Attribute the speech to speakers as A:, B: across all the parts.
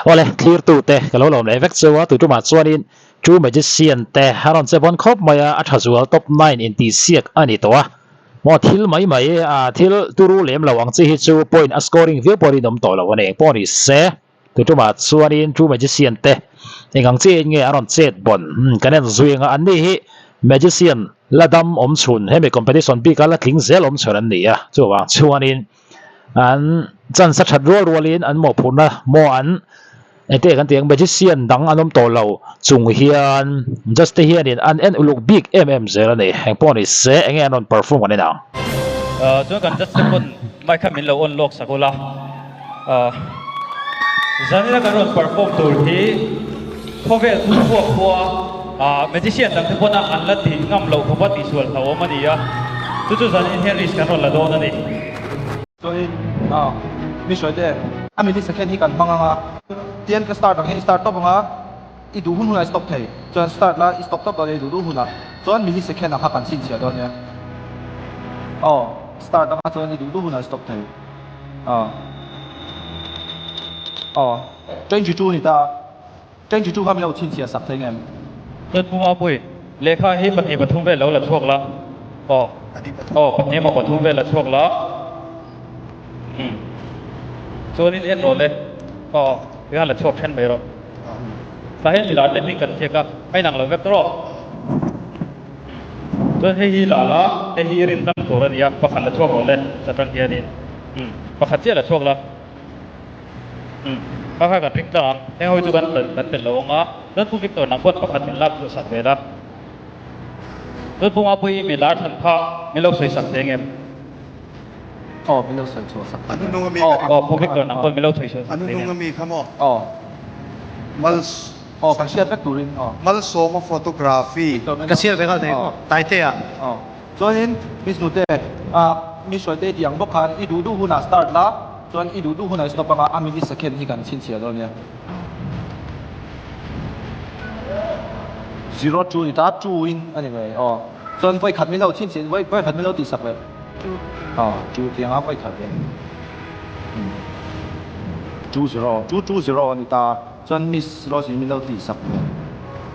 A: Awle, thlirtute ka lo lawm leh vek cheu a, tuitumah chuanin True Magician te a rawn che vawn khawp mai a, a tha zual top nine intihsiak a ni tawh a. Maw thil mai mai a, thil turu lem lo ang chi hi chu point a scoring viau pawh rinawm tawh lo a ni. Engpawh ni se, tuitumah chuanin True Magician te eng ang chiahin nge a rawn chet bawn kan en zui ang a, anni hi Magician la dam awm chhun hemi competition bika la tling zel awm chhun an ni a, chuvang chuanin An chance a that rual rualin an mawhphurhna maw an engte kan tih ang magician dang an awm tawh lo chung hian judge te hianin an en uluk bik em em zel a ni. Engpawh ni se enge an rawn perform kan en ang.
B: Chuan kan judge te pawn mic kha min lo on lawk sak ula. Zanina kan rawn perform tur hi khawvel thu chhuak khua magician dang te pawna an la tih ngam loh khawpa tihsual hlauhawm a ni a, chu chu zanin hian risk kan rawn la dawn a ni.
C: Chuanin mi hruai te a millisecond hi kan hmang ang a, tian ka start ang hian i start tawp ang a, i duh hun hunah i stop thei, chuan start la i stop tawp dawn e i duh duh hunah, chuan millisecond ang kha kan chhinchhiah dawn nia. Aw start ang a chuan i duh duh hunah i stop thei. Aw aw 22 ni ta 22 kha min lo chhinchhiah sak thei ngem?
B: Chuan Pu Mapui, lehkha hi pahnih pathum vel lo la chhuak la. Aw aw pahnih emaw pathum vel la chhuak la. Umm chuanin en rawh le. Aw tikhan la chhuak then mai rawh. Tah hian milar te hming kan ziak a, a inang lo vek rawh. Chuan hei hi la la, hei hi rin dang tur a ni a, pakhat la chhuak rawh le, ta tang hianin umm pakhat chiah la chhuak la, umm kha kha kan ring tlang ang, heng ho hi chu kan kan tel lo ang a, chuan Pu Victor nang pawh pakhat min lak chu sak ve la, chuan Pu Mapuii mi lar chhan kha min lo sawi sak thei ngem?
C: Aw min lo sawi chhuah sak
D: thei ngem?
B: Aw Pu Victor nang pawh min lo sawi chhuah sak thei ngem?
D: A nunung ami kha maw?
C: Aw.
D: Mal
C: Aw kan hriat vek turin aw.
D: Malsawma photography.
E: Ka chhiar ve nghal thei aw. Taitea.
C: Aw. Chuanin Miss Nute ah mi hruaite i tih ang bawk khan i duh duh hunah start la, chuan i duh duh hunah i stop anga a millisecond hi kan chhinchhiah dawn nia. Zero two ni ta, two in a ni mai aw. Chuan vawikhat min lo chhinchhiah, vawikhat min lo tihsak leh. Aw, two tih anga vawikhat leh. 2 0 2 2 0 a ni ta. Chuan Miss Rose in min lo tih sak ve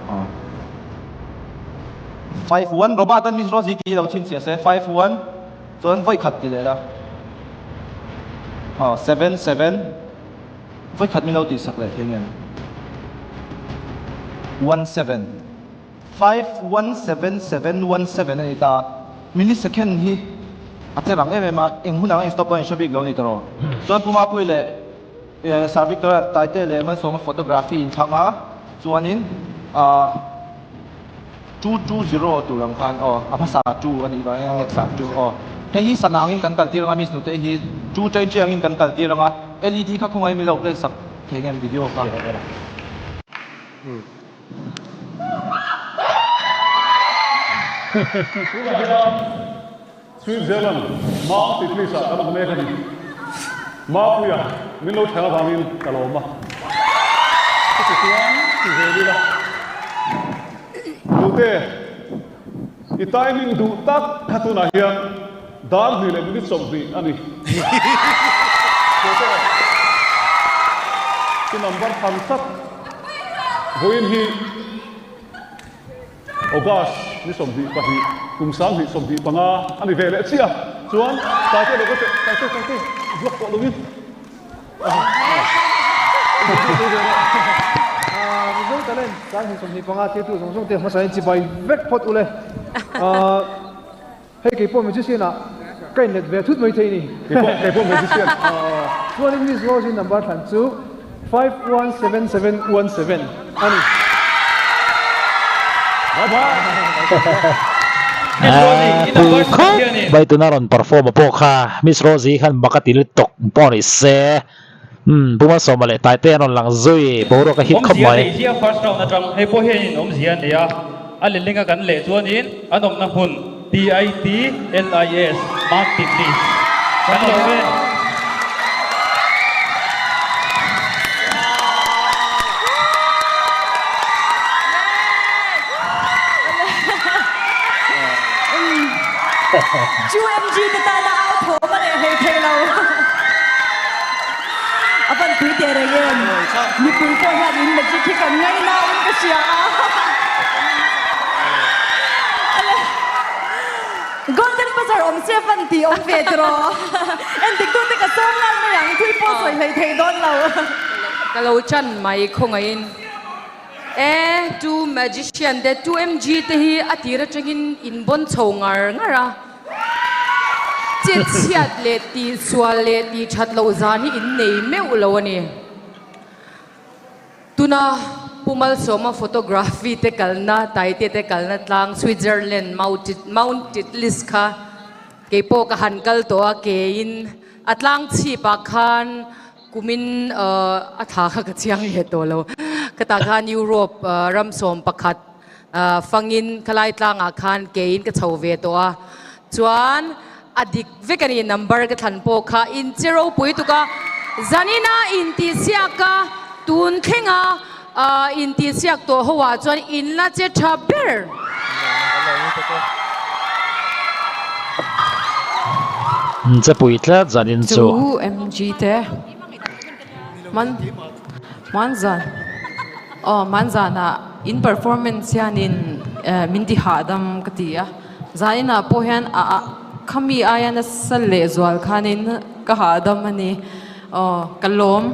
C: aw. 5 1 Robert an Miss Rose i tih lo chhinchhiah se 5 1 chuan vawi khat ti leh la aw 7 7 vawi khat min lo tih sak leh thei ngem 1 7 5 1 7 7 1 7 a ni ta millisecond hi a che rang em em a eng hun ang a in stop dawn in hre bik lo a ni tawh rawh chuan Pu Mapuii leh Sir Victor Taite leh Malsawma photography in thlang a, chuanin ahh 220 tur ang khan aw a hmasa two a nih vangin a next ah two aw. Hei hi sana angin kan kaltir anga Miss Nute hi two train train angin kan kaltir anga LED kha khawngaih min lo play sak thei ngem video kha.
F: Switzerland, Mount Titlis-ah kan awm mek a ni. Mapuia min lo thleng avangin ka lawm a. Chuti chuan ti zel ila. Nute, i timing duh tak kha tunah hian dar hnih leh minute 20 a ni. Nute, i number tham tlat vawiin hi. August ni 22 kum 2025 a ni ve leh chiah chuan Taite lo ka teh Taite Taite vlog pawh lo in
G: Mizo talent 2025 thiltu zawng zawng te hmasa in chibai vek phawt ule. Hei keipawh magician ah ka inlet ve thut mai thei ni.
F: Keipawh keipawh magician.
G: Chuanin Miss Rose-i number thlan chu 517717 a ni.
F: Bye bye.
B: Miss Rosie, i number thlan hianin.
A: Bai tuna rawn perform a pawh kha Miss Rosie khan mak a ti lutuk pawh ni se. Umm Pu Malsawma leh Taite an rawn lang zui boruak a hit khawp
B: Awmzia
A: mai.
B: nei hi a first round atang hei pawh hianin awmzia a nei a, a lehlinga kan leh chuanin an awmna hmun TITLIS Mount Titlis kan lo ve.
H: UMG te tana au thawm a reh hlei thei lo. A van pui teh reng em? Mipui pawh hian in magic hi kan ngaina in ka hria a. Golden Buzzer awm se van tih awm ve tiraw? Endik tute ka sawm ngal mai ang, thui pawh sawi hlei thei dawn lo.
I: Ka lo chan mai khawngaihin. E, two magician te, two MG te hi a tir atangin in bawn chho ngar ngar a. Chet chhiat leh tih sual leh tih that loh zan hi in nei meuh lo a ni. Tuna Pu Malsawma photography te kalna, Taite te kalna tlang Switzerland Mount Titlis kha kei pawh ka han kal tawh a, keiin a tlang chhipah khan kumin a thla kha ka chiang leh tawh lo. Khatah khan Europe ram 11 fangin khalai tlangah khan keiin ka chho ve tawh a, chuan a dik vek a ni number ka thlan pawh kha in che ropui tuk a, zanina intihsiak a tun thlenga intihsiak tawh ho ah chuan in la che tha ber.
A: Che pui tlat zanin chu.
J: Chu MG te man man zan aw man zanah in performance hianin min ti hahdam ka ti a zaninah pawh hian a a khami aia nasa lehzual khanin ka hahdam a ni aw ka lawm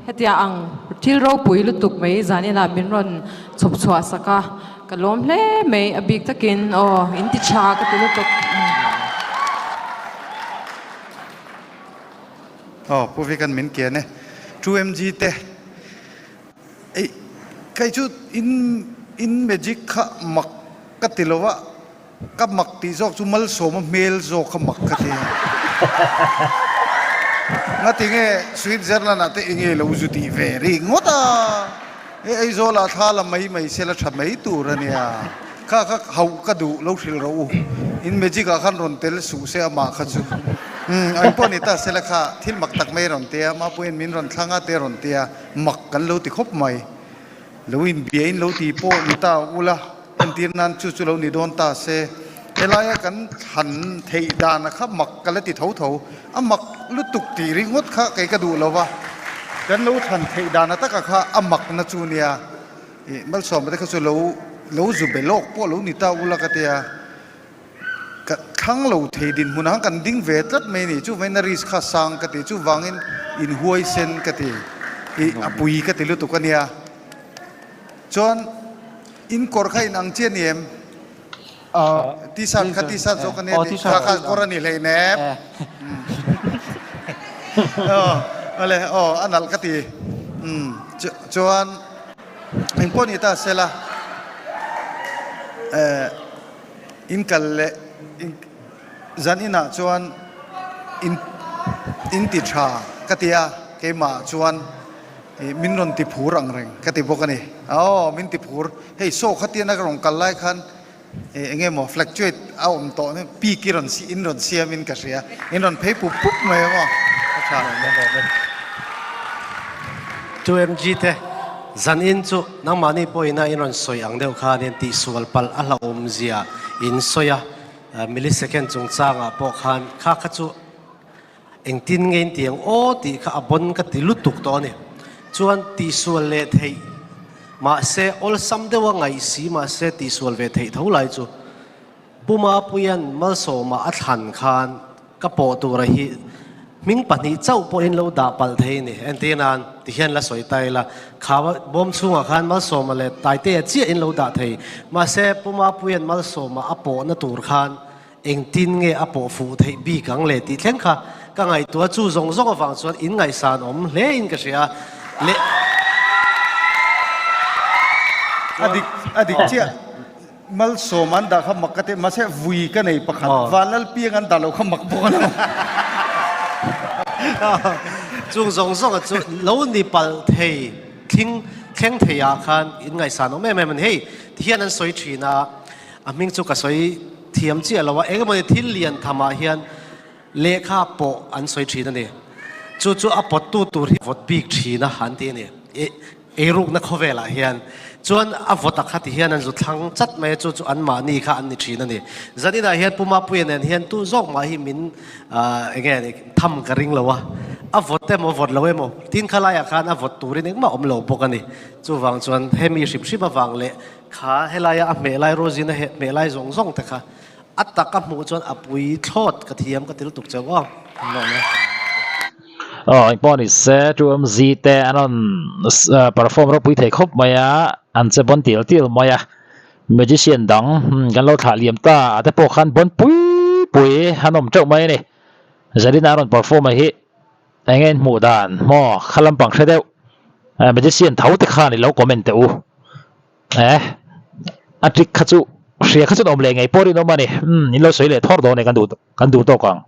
J: hetia ang thil ropui lutuk mai zaninah min rawn chhawp chhuah sak a ka lawm hle mai a bik takin aw in ti tha ka ti lutuk.
D: Aw Pu Vikan min kian e. 2MG te ei kei chu in in magic kha mak ka ti lo a, ka mak tih zawk chu malsawma hmel zawk kha mak ka ti a. Ngatinge Switzerland ah te enge lo zu tih ve ri ngawt a, e Aizawl ah thla la mai mai se la tha mai tur a nia. Kha kha hauh ka duh lo hrilh rawh u. In magic ah khan rawn tel suh se amah kha chu. Umm eng pawh ni ta sela kha thil mak tak mai rawn tia, Mapuiin min rawn thlang a te rawn tia, mak kan lo ti khawp mai. Lo inbia in lo ti pawh ni ta ula, entir nan chu chu lo ni dawn ta se. Helaia kan thlan theih dana kha mak ka la ti tho tho. A mak lutuk tih ringawt kha kei ka duh lo va, kan lo thlan theih dana taka kha a makna chu nia. Ih Malsawma te kha chu lo lo zu be lawk pawh lo ni ta ula ka tia, ka thlang lo thei dinhmun ah kan ding ve tlat mai a ni, chuvangin a risk kha sang ka ti, chuvangin inhuai sen ka ti, ih a pui ka ti lutuk a nia. Chuan in kawr kha in ang chiah ni em? T-shirt kha T-shirt zawk a nia tih kha kha kawr a ni hleinem. Aw awle aw a nalh ka ti. Umm chuan engpawh ni ta sela eh in kal leh zan inah chuan in in ti tha ka ti a keimah chuan ih min rawn ti phur ang reng ka ti bawk a ni. Aw min ti phur Hei saw khatian a ka rawn kal lai khan eng emaw fluctuate a awm tawh nen peak i rawn in rawn siam in ka hria in rawn phei pup pup mai ang aw ka tha
E: 2MG te zan in chu nangmahni pawhin a in rawn sawi ang deuh khanin tihsual palh a hlauhawm zia in sawi a, millisecond chungchangah pawh khan kha kha chu Engtin nge in ti ang aw tih kha a bawn ka ti lutuk tawh a ni. Chuan tihsual leh theih mahse awlsam deuha ngaih si mahse tihsual ve theih tho lai chu Pu Mapuia'n Malsawma a thlan khan ka pawh tura hi hming pahnih chauh pawhin lo dah palh thei a ni. Entir nan tihian la sawi ta ila kha bawm chhungah khan Malsawma leh Taitea chiah in lo dah thei mahse Pu Mapuia'n Malsawma a pawhna tur khan Engtin nge a pawh fuh theih bik ang le tih thleng kha ka ngaihtuah chu zawng zawng avang chuan in ngaihsan awm hle in ka hria le.
D: A dik a dik chiah Malsawm an dah kha mak ka ti mahse vui ka nei pakhat Vanlalpiang an dah loh kha mak bawk a lo.
E: Chung zawng zawng a chu lo ni palh thei thling thleng thei ah khan in ngaihsan awm em em a ni hei tihian an sawi thin a. A hming chu ka sawi thiam chiah lo a, eng emawni thil lian thamah hian lehkha pawh an sawi thin a ni. Chu chu a pawttu tur hi vawt bik thin a an ti a ni. Eirukna khawvelah hian chuan a vawta kha ti hian an zu thlang chat mai a, chu chu anmahni kha an ni thin a ni. Zaninah hian Pu Mapuia nen hian tu zawk mah hi min eng nge ni tham ka ring lo a, a vawt emaw vawt lo emaw tin kha laiah khan a vawt turin engmah awm lo bawk a ni. Chuvang chuan hemi hrim hrim avang leh kha helaia a hmeh lai Rosina hmeh lai zawng zawng te kha A tak a hmuh chuan a pui thlawt ka thiam ka til tuk chauh aw.
A: Aw engpawh ni se 2MZ te an rawn perform ropui thei khawp mai a, an che bawn tial tial mai a, magician dang kan lo thlah liam ta a te pawh khan bawn pui pui an awm teuh mai a ni. Zarina a rawn perform a hi eng nge in hmuh dan maw kha lampang hre deuh magician tho te khan i lo comment teh u. Eh, a trick kha chu hria kha chuan awm leh ngei pawh rinawm a ni. Umm, in lo sawi leh thawr dawn e kan duh kan duh tawk ang.